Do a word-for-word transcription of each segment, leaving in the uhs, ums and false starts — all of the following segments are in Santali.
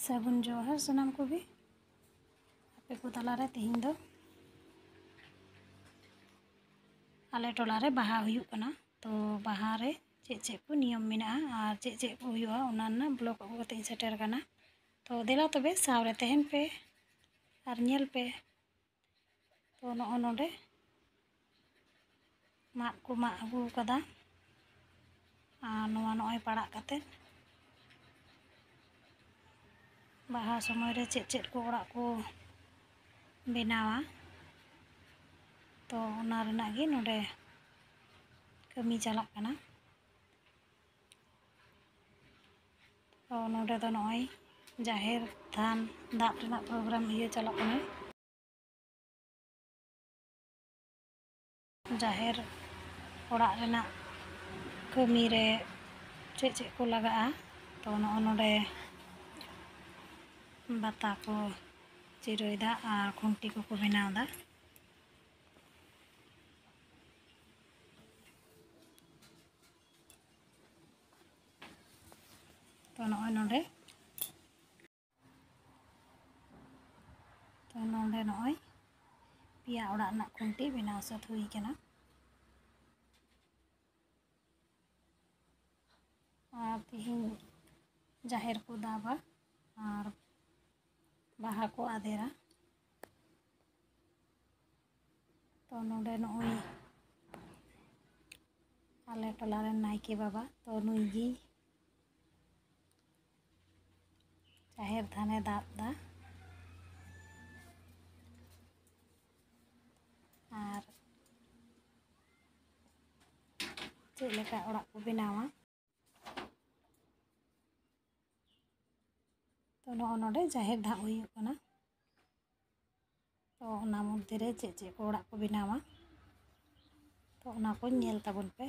ᱥᱟᱹᱜᱩᱱ ᱡᱚᱦᱟᱨ ᱥᱟᱱᱟᱢ ᱠᱚᱜᱮ᱾ ᱟᱯᱮ ᱠᱚ ᱛᱟᱞᱟᱨᱮ ᱛᱮᱦᱮᱧ ᱫᱚ ᱟᱞᱮ ᱴᱚᱞᱟ ᱨᱮ ᱵᱟᱦᱟ ᱦᱩᱭᱩᱜ ᱠᱟᱱᱟ᱾ ᱛᱚ, ᱵᱟᱦᱟ ᱨᱮ ᱪᱮᱫ ᱪᱮᱫ ᱠᱚ ᱱᱤᱭᱚᱢ ᱢᱮᱱᱟᱜᱼᱟ ᱟᱨ ᱪᱮᱫ ᱪᱮᱫ ᱠᱚ ᱦᱩᱭᱩᱜᱼᱟ, ᱚᱱᱟ ᱨᱮᱱᱟᱜ vlog ᱟᱹᱜᱩ ᱠᱟᱛᱮ ᱤᱧ ᱥᱮᱴᱮᱨ ᱟᱠᱟᱱᱟ᱾ ᱛᱚ, ᱫᱮᱞᱟ ᱛᱚᱵᱮ ᱥᱟᱶ ᱨᱮ ᱛᱟᱦᱮᱱ ᱯᱮ ᱟᱨ ᱧᱮᱞ ᱯᱮ᱾ ᱛᱚ, ᱱᱚᱜᱼᱚ ᱱᱚᱰᱮ ᱢᱟᱫ ᱠᱚ ᱢᱟᱜ ᱟᱹᱜᱩ ᱠᱟᱫᱟ᱾ ᱟᱨ ᱱᱚᱣᱟ ᱱᱚᱜᱼᱚᱭ ᱯᱟᱲᱟᱜ ᱠᱟᱛᱮ ᱵᱟᱦᱟ ᱥᱚᱢᱚᱭ ᱨᱮ ᱪᱮᱫ ᱪᱮᱫ ᱠᱚ ᱚᱲᱟᱜ ᱠᱚ ᱵᱮᱱᱟᱣᱟ, ᱛᱚ ᱚᱱᱟ ᱨᱮᱱᱟᱜ ᱜᱮ ᱱᱚᱰᱮ ᱠᱟᱹᱢᱤ ᱪᱟᱞᱟᱜ ᱠᱟᱱᱟ᱾ ᱛᱚ ᱱᱚᱰᱮ ᱫᱚ ᱱᱚᱜᱼᱚᱭ ᱡᱟᱦᱮᱨ ᱛᱷᱟᱱ ᱫᱟᱵ ᱨᱮᱱᱟᱜ program ᱤᱭᱟᱹ ᱪᱟᱞᱟᱜ ᱠᱟᱱᱟ᱾ ᱡᱟᱦᱮᱨ ᱚᱲᱟᱜ ᱨᱮᱱᱟᱜ ᱠᱟᱹᱢᱤ ᱨᱮ ᱪᱮᱫ ᱪᱮᱫ ᱠᱚ ᱞᱟᱜᱟᱜᱼᱟ, ᱛᱚ ᱱᱚᱜᱼᱚ ᱱᱚᱰᱮ ᱵᱟᱛᱟ ᱠᱚ ᱪᱤᱨᱟᱹᱭᱮᱫᱟ ᱟᱨ ᱠᱷᱩᱱᱴᱤ ᱠᱚᱠᱚ ᱵᱮᱱᱟᱣᱫᱟ᱾ ᱛᱚ ᱱᱚᱜᱼᱚᱭ ᱱᱚᱰᱮ, ᱛᱚ ᱱᱚᱰᱮ ᱱᱚᱜᱼᱚᱭ ᱯᱮᱭᱟ ᱚᱲᱟᱜ ᱨᱮᱱᱟᱜ ᱠᱷᱩᱱᱴᱤ ᱵᱮᱱᱟᱣ ᱥᱟᱹᱛ ᱦᱩᱭ ᱠᱟᱱᱟ᱾ ᱟᱨ ᱛᱮᱦᱮᱧ ᱡᱟᱦᱮᱨ ᱠᱚ ᱫᱟᱵᱟ ᱟᱨ ᱵᱟᱦᱟ ᱠᱚ ᱟᱫᱮᱨᱟ᱾ ᱛᱚ ᱱᱚᱰᱮ ᱱᱚᱜᱼᱚᱭ ᱟᱞᱮ ᱴᱚᱞᱟ ᱨᱮᱱ ᱱᱟᱭᱠᱮ ᱵᱟᱵᱟ, ᱛᱚ ᱱᱩᱭ ᱜᱮ ᱡᱟᱦᱮᱨ ᱛᱷᱟᱱᱮ ᱫᱟᱵ ᱫᱟ᱾ ᱟᱨ ᱪᱮᱫ ᱞᱮᱠᱟ ᱚᱲᱟᱜ ᱠᱚ ᱵᱮᱱᱟᱣᱟ, ᱛᱚ ᱱᱚᱜᱼᱚ ᱱᱚᱰᱮ ᱡᱟᱦᱮᱨ ᱫᱟᱵ ᱦᱩᱭᱩᱜ ᱠᱟᱱᱟ᱾ ᱛᱚ ᱚᱱᱟ ᱢᱚᱫᱽᱫᱷᱮ ᱨᱮ ᱪᱮᱫ ᱪᱮᱫ ᱠᱚ ᱚᱲᱟᱜ ᱠᱚ ᱵᱮᱱᱟᱣᱟ, ᱛᱚ ᱚᱱᱟ ᱠᱚ ᱧᱮᱞ ᱛᱟᱵᱚᱱ ᱯᱮ᱾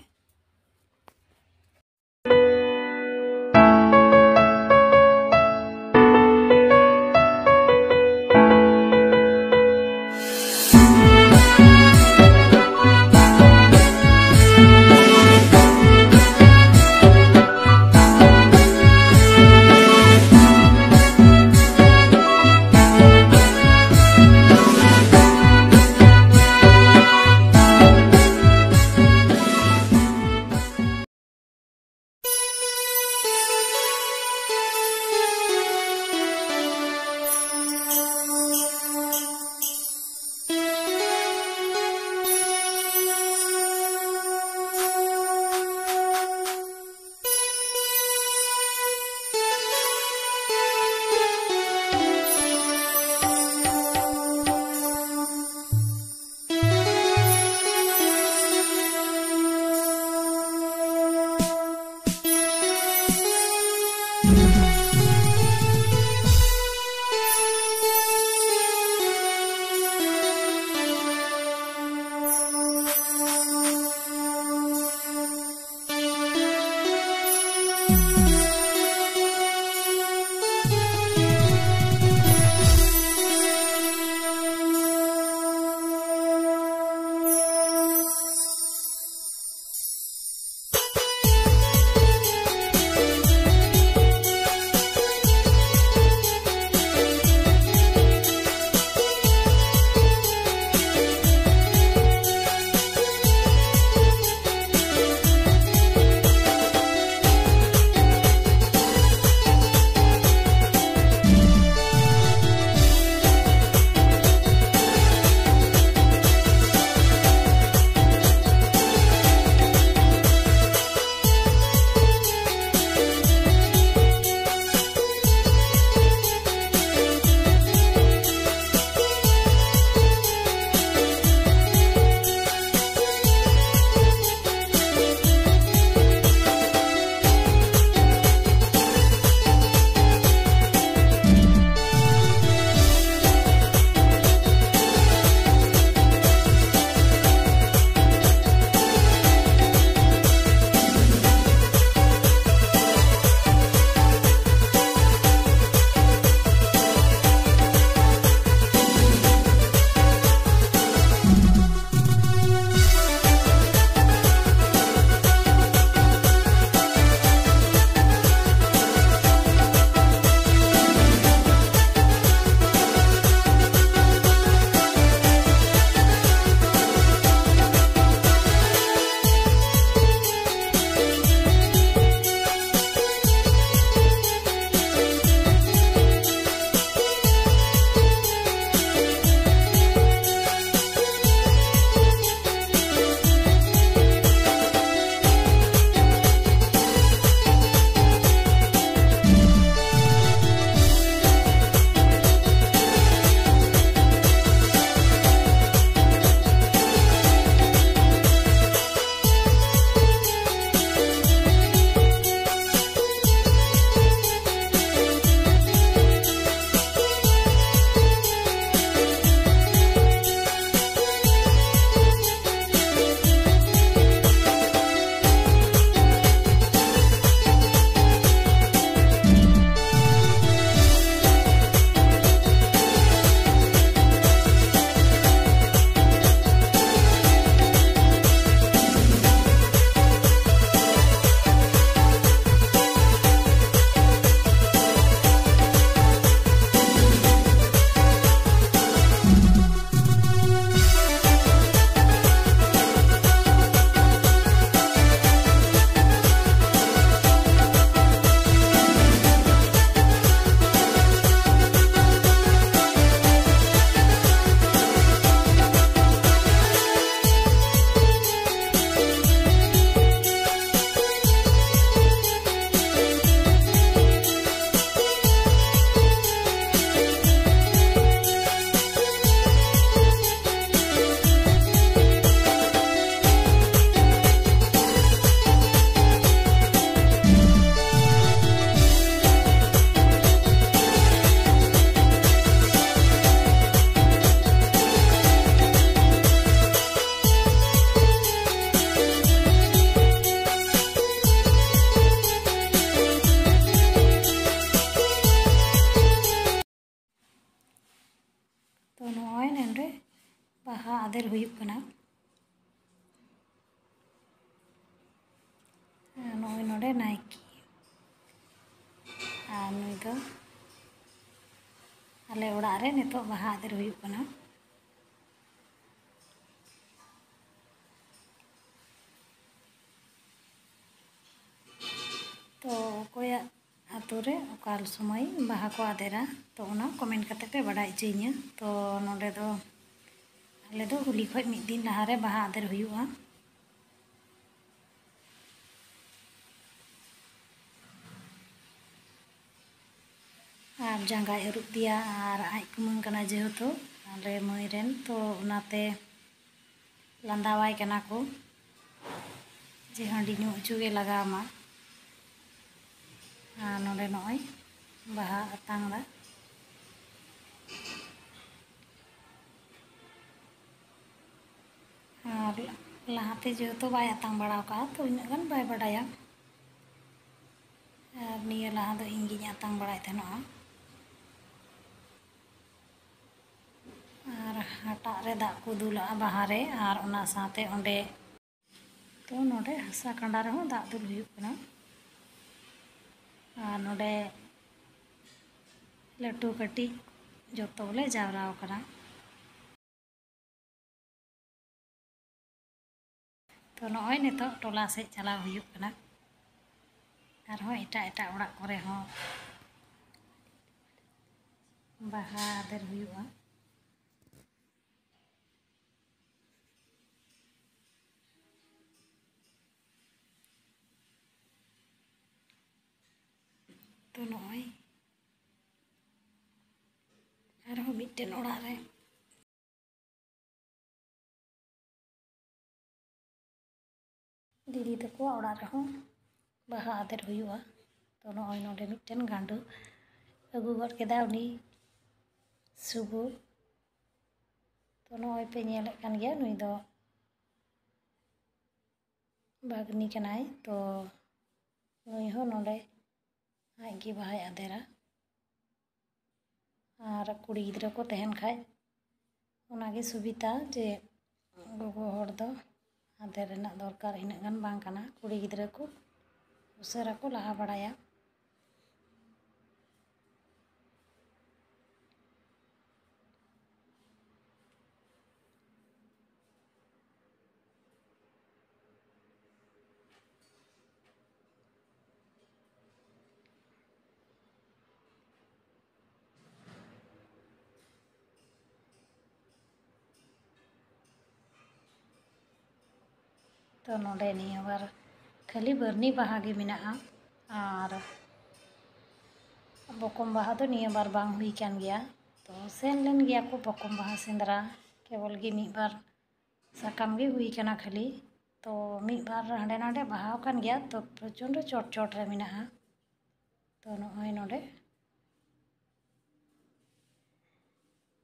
ᱟᱫᱮᱨ ᱦᱩᱭᱩᱜ ᱠᱟᱱᱟ᱾ ᱱᱚᱜᱼᱚᱭ ᱱᱚᱰᱮ ᱱᱟᱭᱠᱮ, ᱟᱨ ᱱᱩᱭ ᱫᱚ ᱟᱞᱮ ᱚᱲᱟᱜ ᱨᱮ ᱱᱤᱛᱚᱜ ᱵᱟᱦᱟ ᱟᱫᱮᱨ ᱦᱩᱭᱩᱜ ᱠᱟᱱᱟ᱾ ᱛᱚ ᱚᱠᱚᱭᱟᱜ ᱟᱛᱳ ᱨᱮ ᱚᱠᱟ ᱥᱚᱢᱚᱭ ᱵᱟᱦᱟ ᱠᱚ ᱟᱫᱮᱨᱟ, ᱛᱚ ᱚᱱᱟ comment ᱠᱟᱛᱮ ᱯᱮ ᱵᱟᱰᱟᱭ ᱦᱚᱪᱚᱧᱟ᱾ ᱛᱚ ᱱᱚᱰᱮ ᱫᱚ ᱟᱞᱮ ᱫᱚ ᱦᱳᱞᱤ ᱠᱷᱚᱡ ᱢᱤᱫ ᱫᱤᱱ ᱞᱟᱦᱟᱨᱮ ᱵᱟᱦᱟ ᱟᱫᱮᱨ ᱦᱩᱭᱩᱜᱼᱟ᱾ ᱟᱨ ᱡᱟᱸᱜᱟᱭ ᱟᱹᱨᱩᱵ ᱫᱮᱭᱟ, ᱟᱨ ᱟᱡ ᱠᱩᱢᱟᱹᱝ ᱠᱟᱱᱟᱭ ᱡᱮᱦᱮᱛᱩ ᱟᱞᱮ ᱢᱟᱹᱭ ᱨᱮᱱ, ᱛᱚ ᱚᱱᱟᱛᱮ ᱞᱟᱸᱫᱟᱣᱟᱭ ᱠᱟᱱᱟ ᱠᱚ ᱡᱮ ᱦᱟᱺᱰᱤ ᱧᱩ ᱦᱚᱪᱚ ᱜᱮ ᱞᱟᱜᱟᱣ ᱢᱟ᱾ ᱟᱨ ᱱᱚᱰᱮ ᱱᱚᱜᱼᱚᱭ ᱵᱟᱦᱟ ᱟᱛᱟᱝ ᱫᱟ᱾ ᱟᱨ ᱞᱟᱦᱟᱛᱮ ᱡᱮᱦᱮᱛᱩ ᱵᱟᱭ ᱟᱛᱟᱝ ᱵᱟᱲᱟ ᱟᱠᱟᱫᱼᱟ, ᱛᱚ ᱩᱱᱟᱹᱜ ᱜᱟᱱ ᱵᱟᱭ ᱵᱟᱰᱟᱭᱟ᱾ ᱟᱨ ᱱᱤᱭᱟᱹ ᱞᱟᱦᱟ ᱫᱚ ᱤᱧ ᱜᱤᱧ ᱟᱛᱟᱝ ᱵᱟᱲᱟᱭᱮᱫ ᱛᱟᱦᱮᱱᱚᱜᱼᱟ᱾ ᱟᱨ ᱦᱟᱴᱟᱜ ᱨᱮ ᱫᱟᱜ ᱠᱚ ᱫᱩᱞᱟᱜᱼᱟ ᱵᱟᱦᱟ ᱨᱮ, ᱟᱨ ᱚᱱᱟ ᱥᱟᱶᱛᱮ ᱚᱸᱰᱮ, ᱛᱚ ᱱᱚᱰᱮ ᱦᱟᱥᱟ ᱠᱟᱸᱰᱟ ᱨᱮᱦᱚᱸ ᱫᱟᱜ ᱫᱩᱞ ᱦᱩᱭᱩᱜ ᱠᱟᱱᱟ᱾ ᱟᱨ ᱱᱚᱰᱮ ᱞᱟᱹᱴᱩ ᱠᱟᱹᱴᱤᱡ ᱡᱚᱛᱚ ᱵᱚᱞᱮ ᱡᱟᱣᱨᱟ ᱟᱠᱟᱱᱟ᱾ ᱛᱚ ᱱᱚᱜᱼᱚᱭ ᱱᱤᱛᱚᱜ ᱴᱚᱞᱟ ᱥᱮᱫ ᱪᱟᱞᱟᱣ ᱦᱩᱭᱩᱜ ᱠᱟᱱᱟ᱾ ᱟᱨᱦᱚᱸ ᱮᱴᱟᱜ ᱮᱴᱟᱜ ᱚᱲᱟᱜ ᱠᱚᱨᱮ ᱦᱚᱸ ᱵᱟᱦᱟ ᱟᱫᱮᱨ ᱦᱩᱭᱩᱜᱼᱟ᱾ ᱛᱚ ᱱᱚᱜᱼᱚᱭ ᱟᱨᱦᱚᱸ ᱢᱤᱫᱴᱮᱱ ᱚᱲᱟᱜ ᱨᱮ ᱫᱤᱫᱤ ᱛᱟᱠᱚᱣᱟᱜ ᱚᱲᱟᱜ ᱨᱮᱦᱚᱸ ᱵᱟᱦᱟ ᱟᱫᱮᱨ ᱦᱩᱭᱩᱜᱼᱟ᱾ ᱛᱚ ᱱᱚᱜᱼᱚᱭ ᱱᱚᱰᱮ ᱢᱤᱫᱴᱮᱱ ᱜᱟᱸᱰᱳ ᱟᱹᱜᱩ ᱜᱚᱫ ᱠᱮᱫᱟ ᱩᱱᱤ ᱥᱩᱵᱩ᱾ ᱛᱚ ᱱᱚᱜᱼᱚᱭ ᱯᱮ ᱧᱮᱞᱮᱫ ᱠᱟᱱ ᱜᱮᱭᱟ, ᱱᱩᱭ ᱫᱚ ᱵᱷᱟᱹᱜᱽᱱᱤ ᱠᱟᱱᱟᱭ᱾ ᱛᱚ ᱱᱩᱭ ᱦᱚᱸ ᱱᱚᱰᱮ ᱟᱡ ᱜᱮ ᱵᱟᱦᱟᱭ ᱟᱫᱮᱨᱟ᱾ ᱟᱨ ᱠᱩᱲᱤ ᱜᱤᱫᱽᱨᱟᱹ ᱠᱚ ᱛᱟᱦᱮᱱ ᱠᱷᱟᱡ ᱚᱱᱟᱜᱮ ᱥᱩᱵᱤᱫᱷᱟ ᱡᱮ ᱜᱚᱜᱚ ᱦᱚᱲ ᱫᱚ ᱟᱫᱮᱨ ᱨᱮᱱᱟᱜ ᱫᱚᱨᱠᱟᱨ ᱤᱱᱟᱹᱜ ᱜᱟᱱ ᱵᱟᱝ ᱠᱟᱱᱟ᱾ ᱠᱩᱲᱤ ᱜᱤᱫᱽᱨᱟᱹ ᱠᱚ ᱩᱥᱟᱹᱨᱟ ᱠᱚ ᱞᱟᱦᱟ ᱵᱟᱲᱟᱭᱟ᱾ ᱛᱚ ᱱᱚᱰᱮ ᱱᱤᱭᱟᱹ ᱵᱟᱨ ᱠᱷᱟᱹᱞᱤ ᱵᱟᱹᱨᱱᱤ ᱵᱟᱦᱟ ᱜᱮ ᱢᱮᱱᱟᱜᱼᱟ, ᱟᱨ ᱵᱚᱠᱚᱢ ᱵᱟᱦᱟ ᱫᱚ ᱱᱤᱭᱟᱹ ᱵᱟᱨ ᱵᱟᱝ ᱦᱩᱭ ᱠᱟᱱ ᱜᱮᱭᱟ᱾ ᱛᱚ ᱥᱮᱱ ᱞᱮᱱ ᱜᱮᱭᱟ ᱠᱚ ᱵᱚᱠᱚᱢ ᱵᱟᱦᱟ ᱥᱮᱸᱫᱽᱨᱟ, ᱠᱮᱵᱚᱞ ᱜᱮ ᱢᱤᱫ ᱵᱟᱨ ᱥᱟᱠᱟᱢ ᱜᱮ ᱦᱩᱭ ᱠᱟᱱᱟ ᱠᱷᱟᱹᱞᱤ᱾ ᱛᱚ ᱢᱤᱫ ᱵᱟᱨ ᱦᱟᱸᱰᱮ ᱱᱟᱰᱮ ᱵᱟᱦᱟ ᱟᱠᱟᱱ ᱜᱮᱭᱟ, ᱛᱚ ᱯᱨᱚᱪᱚᱱᱰᱚ ᱪᱚᱴ ᱪᱚᱴ ᱨᱮ ᱢᱮᱱᱟᱜᱼᱟ᱾ ᱛᱚ ᱱᱚᱜᱼᱚᱭ ᱱᱚᱰᱮ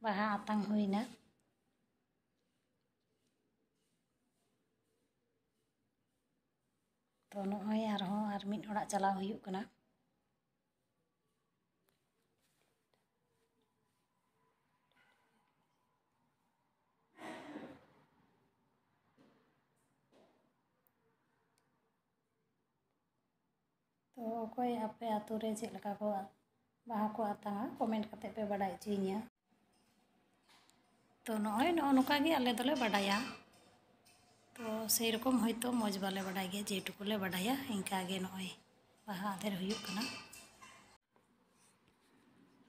ᱵᱟᱦᱟ ᱟᱛᱟᱝ ᱦᱩᱭᱱᱟ᱾ ᱛᱚ ᱱᱚᱜᱼᱚᱭ ᱟᱨᱦᱚᱸ ᱟᱨ ᱢᱤᱫ ᱚᱲᱟᱜ ᱪᱟᱞᱟᱣ ᱦᱩᱭᱩᱜ ᱠᱟᱱᱟ᱾ ᱛᱚ ᱚᱠᱚᱭ ᱟᱯᱮ ᱟᱛᱳ ᱨᱮ ᱪᱮᱫ ᱞᱮᱠᱟ ᱠᱚ ᱵᱟᱦᱟ ᱠᱚ ᱟᱛᱟᱝᱟ, comment ᱠᱟᱛᱮ ᱯᱮ ᱵᱟᱰᱟᱭ ᱦᱚᱪᱚᱭᱤᱧᱟ᱾ ᱛᱚ ᱱᱚᱜᱼᱚᱭ ᱱᱚᱜᱼᱚ ᱱᱚᱝᱠᱟ ᱜᱮ ᱟᱞᱮ ᱫᱚᱞᱮ ᱵᱟᱰᱟᱭᱟ᱾ ᱛᱚ ᱥᱮᱭ ᱨᱚᱠᱚᱢ ᱦᱚᱭᱛᱳ ᱢᱚᱡᱽ ᱵᱟᱞᱮ ᱵᱟᱰᱟᱭ ᱜᱮᱭᱟ, ᱡᱮᱴᱩᱠᱩ ᱞᱮ ᱵᱟᱰᱟᱭᱟ ᱤᱱᱠᱟ ᱜᱮ ᱱᱚᱜᱼᱚᱭ ᱵᱟᱦᱟ ᱟᱫᱮᱨ ᱦᱩᱭᱩᱜ ᱠᱟᱱᱟ᱾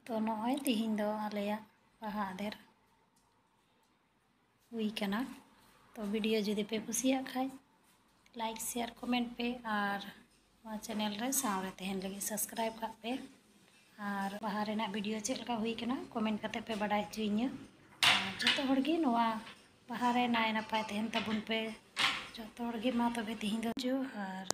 ᱛᱚ ᱱᱚᱜᱼᱚᱭ ᱛᱤᱦᱤᱧ ᱫᱚ ᱟᱞᱮᱭᱟᱜ ᱵᱟᱦᱟ ᱟᱫᱮᱨ ᱦᱩᱭ ᱠᱟᱱᱟ᱾ ᱛᱚ video ᱡᱩᱫᱤ ᱯᱮ ᱠᱩᱥᱤᱭᱟᱜ ᱠᱷᱟᱡ like, share, comment ᱯᱮ, ᱟᱨ ᱱᱚᱣᱟ channel ᱨᱮ ᱥᱟᱶᱨᱮ ᱛᱟᱦᱮᱱ ᱞᱟᱹᱜᱤᱫ subscribe ᱠᱟᱜ ᱯᱮ᱾ ᱟᱨ ᱵᱟᱦᱟ ᱨᱮᱱᱟᱜ video ᱪᱮᱫ ᱞᱮᱠᱟ ᱦᱩᱭ ᱠᱟᱱᱟ comment ᱠᱟᱛᱮ ᱯᱮ ᱵᱟᱰᱟᱭ ᱦᱚᱪᱚᱭᱤᱧᱟᱹ᱾ ᱟᱨ ᱡᱚᱛᱚ ᱦᱚᱲ ᱜᱮ ᱱᱚᱣᱟ ᱵᱟᱦᱟ ᱨᱮ ᱱᱟᱭ ᱱᱟᱯᱟᱭ ᱛᱟᱦᱮᱱ ᱛᱟᱵᱚᱱ ᱯᱮ ᱡᱚᱛᱚ ᱦᱚᱲ ᱜᱮ᱾ ᱢᱟ ᱛᱚᱵᱮ ᱛᱤᱦᱤᱧ ᱫᱚ ᱡᱚᱦᱟᱨ᱾